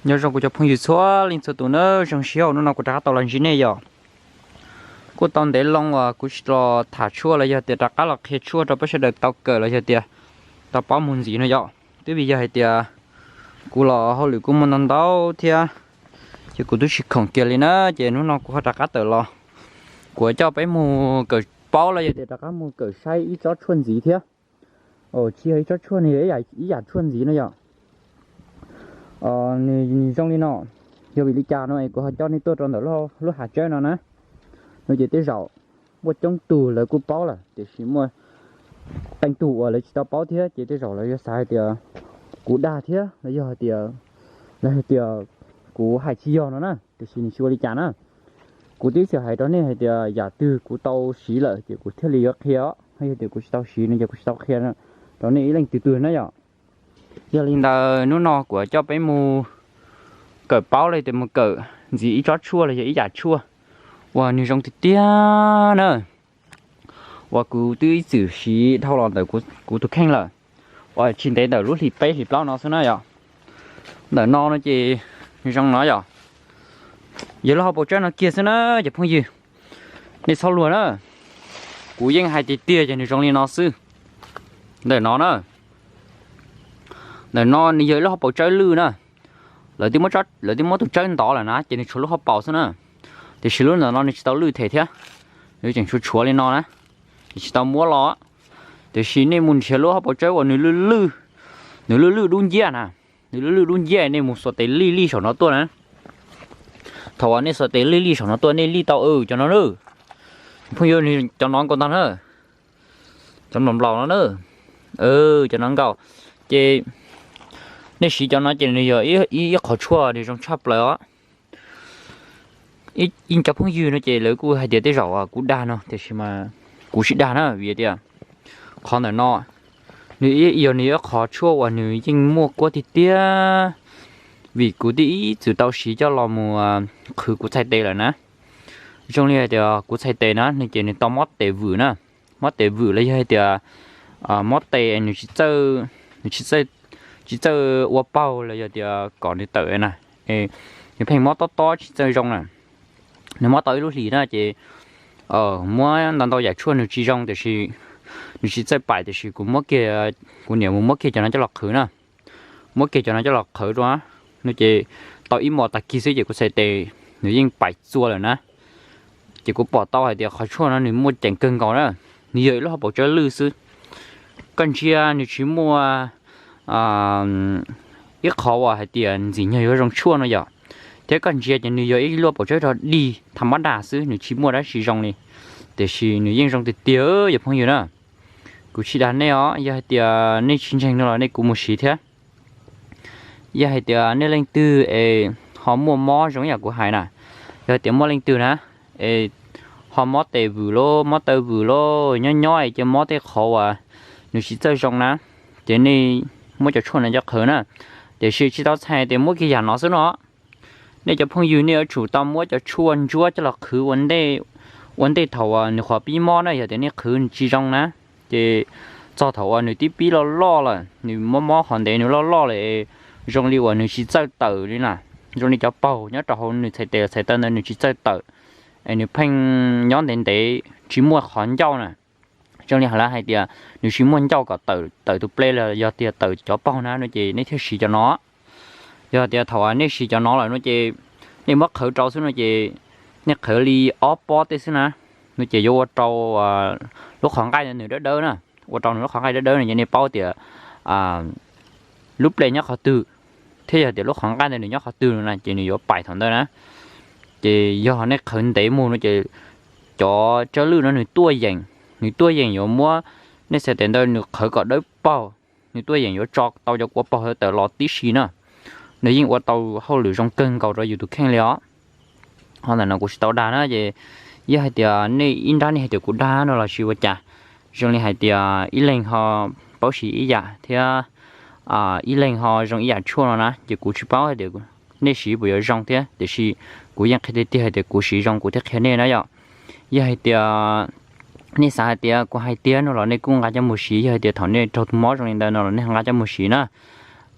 Nyob zoo kuv cov phooj ywg txhua leej txhua tus na, zoo siab uas hnub no kuv rov qab tau los ntsib nej yom. Kuj tau ntev loo uas kuv tsis los tham tshuaj los yog tias rov qab los qhia tshuaj rau peb sawv daws tau kawm los yog tias tau paub mus ntxiv no yom. Twb vim yog hais tias kuv los hauj lwm kuj muaj ntau ntau thiab, ces kuv twb tsis khoom kiag li na, ces hnub no kuv ho rov qab tawm los, kuv coj peb mus kawm paub los yog tias rov qab mus kawm saib ib tsob tshuaj ntxiv thiab. Tsis yog ib tsob tshuaj, nws yog ib yam tshuaj ntxiv no yom. Nws zoo li no, yog vim li cas no es kuv ho coj nej tuaj rau ntawm lub hav tsawb no na? No ces tej zaum muaj coob tug lawv kuj paub lawm, tiam sis muaj qee tug uas lawv tsis tau paub thiab, ces tej zaum lawv yuav xav hais tias kuv dag thiab los yog hais tias, lawv hais tias kuv hais tsis yog no na, tiam sis nws tsis ua li cas na. Kuv twb xav hais rau nej hais tias yam twg kuv tau siv lawm ces kuv thiaj li yuav qhia os, yog tias kuv tsis tau siv no ces kuv tsis tau qhia rau nej ib leej twg twg na yom. Yog li ntawd hnub no kuv coj peb mus kawm paub los tias mus kawm ntxiv ib tsob tshuaj los yog ib yam tshuaj uas nws zoo tiag tiag na, uas kuv twb ib txwm siv dhau los ntawm kuv tus kheej lawm, uas tsis ntev ntawm lub hlis peb hlis plaub no xwb na yom. Ntawm no no ces nws zoo no yom, yog lub hauv paus tsawb no kiag xwb na cov phooj ywg. Nej txhob luag na, kuv yeej hais tiag tiag ces nws zoo li no xwb. Ntawm no na, ntawm no nws yog ib lub hauv paus tsawb lwj na. Lawv twb muab tus tsawb ntov lawm na ces nws tshuav lub hauv paus xwb na. Tiam sis lub ntawm no nws tsis tau lwj them thiab, nws tseem tshuav tshuav li no na, nws tsis tau muab los. Tiam sis nej mus nrhiav lub hauv paus tsawb uas nws lwj lwj, nws lwj lwj dub nciab na, nws lwj lwj dub nciab nej mus xuas tes lij lij saum no tuaj na. Thaum uas nej xuas tes lij lij saum no tuaj nej lij tau cov no na. Phooj ywg, cov no nkaus ntag na, cov nplaum nplaum no na, cov no nkaus. Ces nej siv cov no ces nws yog ib qhov tshuaj nws zoo tshaj plaws os. Ib cov phooj ywg no ces lawv kuj hais tias tej zaum kuv dag no, tiam sis mas kuv tsis dag na, vim tias qhov ntawm no nws yog nws ib qhov tshuaj uas nws yeej muaj kuab tiag tiag, vim kuv twb ib txwm tau siv coj los mus qhwv kuv txhais tes lawm na. Zoo li hais tias kuv txhais tes na, nws ces nws tau mob tes vwm na, mob tes vwm los yog hais tias mob tes nws tsis txawj, nws tsis txawj ua paug los yog tias kom nws tawm na, nws pheej mob tob tob tsis txawj zoo na. Nws mob tau ib lub hlis na ces muab ntau ntau yam tshuaj nws tsis zoo, tiam sis nws tsis txawj paim, tiam sis kuv muab kiag, kuv niam mus muab kiag cov no coj los qhwv na, muab kiag cov no coj los qhwv rau no ces tau ib hmos tag kis xwb ces kuv txhais tes nws yeej paim txua lawm na. Ces kuv pom tau hais tias qhov tshuaj no nws muaj ceem kawg nkaus na, nws yog ib lub hauv paus tsawb lwj xwb. Koj ntsia nws tsis muaj ib qhov uas hais tias ntxim nyog yuav zoo tshuaj no yom, thiab koj ntsia ces nws yog ib lub paus tsawb rog dig tha mab dag xwb, nws tsis muaj dab tsi zoo li, tiam sis nws yeej zoo tiag tiag cov phooj ywg na. Kuv tsis dag nej os, yog hais tias nej tsis ntseeg no los nej kuj mus siv thiab. Yog hais tias nej leej twg es ho muaj mob zoo yam kuv hais na, yog hais tias muaj leej twg na es ho mob tes vwm los mob taw vwm los nyob nyob es cia mob tej qhov uas nws tsis txawj zoo na, ces nej muab cov tshuaj no coj qhwv na. Tiam sis tsis tau txhais tias muab kiag yam no xwb no. Nej cov phooj ywg nej yuav tsum tau muab cov tshuaj ntsuab coj los qhwv ua ntej thaum uas nws qhov pib mob na, yog tias nej qhwv tsis zoo na, ces txog thaum uas nws twb pib loj loj lawm, nws mob mob qhov ntev nws loj loj lawm, zoo li uas nws tsis txawj tawm li na, zoo li cov paug nyob rau hauv nws txhais tes txhais taw ntawd nws tsis txawj tawm, es nws pheej nyob ntev ntev tsis muaj qhov ncauj na. Zoo li hais lawv hais tias nws tsis muaj ncauj kom tawm, tawm tus ple los yog tias tawm cov paug na no ces nej thiaj siv cov no. Yog tias thaum nej siv cov no lawm no ces nej muab qhwv rau xwb no ces nej qhwv li ob pob tej xwb na, no ces yuav ua rau lub qhov nqaij ntawd nws dawb dawb na, ua rau nws lub qhov nqaij dawb dawb no ces nej paub tias lub ple nyob qhov twg, thiab yog tias lub qhov nqaij ntawd nws nyob qhov twg no na ces nws yuav paim thaum ntawd na. Ces yog nej qhwv ntev mus no ces cov tsawb lwj no nws tuaj yeem, nws tuaj yeem yuav muab nej txhais tes ntawd nws qhwv kom dawb paug, nws tuaj yeem yuav tso tau cov kua paug tawm los tib si na. Nws yeej ua tau hauj lwm zoo kawg nkaus rau yus tus kheej li os. Ho ntawm no kuv tsis tau dag na ces yog hais tias nej ib nrab nej hais tias kuv dag no los sis ua cas, zoo li hais tias ib leeg ho paub siv ib yam thiab ib leeg ho zoo ib yam tshuaj no na ces kuv tsis paub hais tias nej siv puas yuav zoo thiab, tiam sis kuv yeej qhia tiag tiag hais tias kuv siv zoo kuv thiaj qhia nej na yom. Yog hais tias nej xav hais tias kuv hais tiag no los nej kuj nqa coj mus siv, yog hais tias thaum nej raug tus mob zoo li ntawd no los nej nqa coj mus siv na.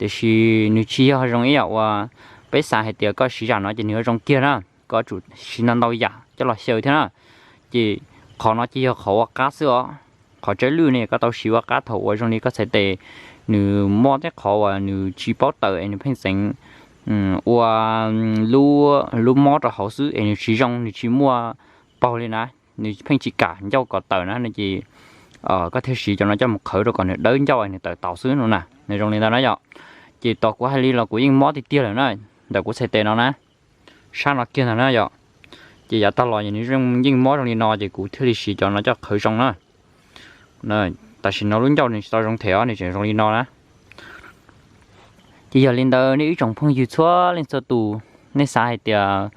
Tiam sis nws tsis yog zoo ib yam uas peb xav hais tias koj siv zam no ces nws yuav zoo kiag na, koj tsum siv ntau ntau yam coj los xyaw thiab na. Ces qhov no ces yog qhov ua qab xwb os. Qhov tsawb lwj ne koj tau siv ua qab thaum ua zoo li koj txhais tes, nws mob tej qhov uas nws tsis paub tawm es nws pheej txeev ua lub mob rau hauv xwb es nws tsis zoo, nws tsis muaj paug li na, nws pheej tsis kam ncauj kom tawm na no ces koj thiaj siv cov no coj mus qhawv rau kom nws dawb ncauj nws tawm taus xwb no na, nws zoo li ntawd na yom. Ces tos kuv hais li los kuv yeej mob tiag tiag lawm na, ntawm kuv txhais tes no na, sab no kiag ntag na yom. Ces yav tag los nws yeej mob zoo li no ces kuv thiaj li siv cov no coj qhawv zoo na. Tam sim no lub ncauj nws tsis tau zoo them os, nws tseem zoo li no na. Ces yog li ntawd nej ib tsoom phooj ywg txhua leej txhua tus, nej xav hais tias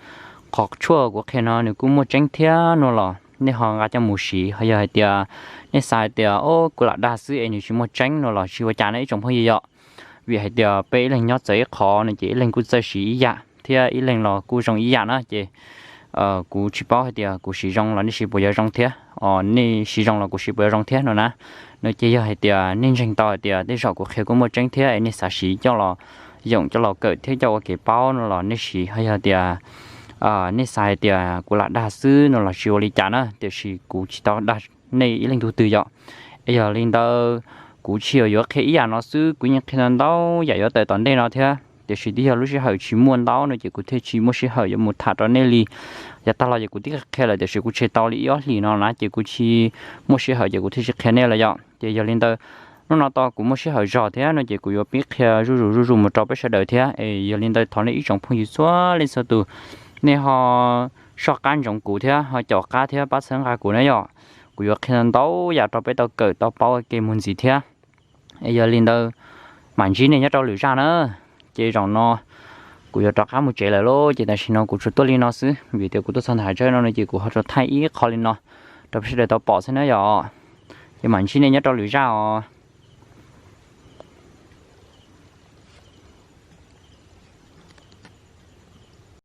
qhov tshuaj kuv qhia no nws kuj muaj tseeb thiab no los nej ho nqa coj mus siv. Ho yog hais tias nej xav hais tias o kuv lam dag xwb es nws tsis muaj tseeb no los tsis ua cas na ib tsoom phooj ywg yom. Vim hais tias peb ib leeg nyob txawv ib qho no ces ib leeg kuj txawj siv ib yam thiab ib leeg los kuj zoo ib yam na ces kuv tsis paub hais tias kuv siv zoo los nej siv puas yuav zoo thiab, nej siv zoo los kuv siv puas yuav zoo thiab no na. No ces yog hais tias nej ntseeg tau hais tias tej zaum kuv qhia kuj muaj tseeb thiab es nej xav siv coj los yoom coj los kawm thiab coj ua kev paub no los nej siv. Ho yog tias nej xav hais tias kuv lam dag xwb no los tsis ua li cas na, tiam sis kuv tsis tau dag nej ib leej tug twg yom. Es yog li ntawd kuv tsis yog yuav qhia ib yam no xwb, kuv yeej qhia ntau ntau yam yuav tawm tom ntej no thiab, tiam sis twb yog lub sij hawm tsis muaj ntau no ces kuv thiaj tsis muaj sij hawm yuav mus tham rau nej li. Yav tag los ces kuv twb qhia lawm tiam sis kuv tseg tau li ib ob hlis no na ces kuv tsis muaj sij hawm ces kuv thiaj tsis qhia nej lawm yom. Ces yog li ntawd hnub no tau kuv muaj sij hawm zog thiab no ces kuv yuav pib qhia zuj zus zuj zus mus rau peb sawv daws thiab. Es yog li ntawd thov nej ib tsoom phooj ywg txhua leej txhua tus, nej ho soj qab ntsoov kuv thiab ho caum qab thiab pab txhawb nqa kuv na yom. Kuv yuav qhia ntau yam rau peb tau kawm tau paub ua ke mus ntxiv thiab. Es yog li ntawd mam ntsib nej nyob rau lwm zaj na. Ces zaum no kuv yuav rov qab mus tsev lawm lauj, ces tam sim no kuv tsuas tuaj li no xwb vim tias kuv tuaj txog ntawm hav tsawb no no ces kuv ho tsuas thaij ib qho li no rau peb sawv daws tau pom xwb na yom. Ces mam ntsib nej nyob rau lwm zaj os.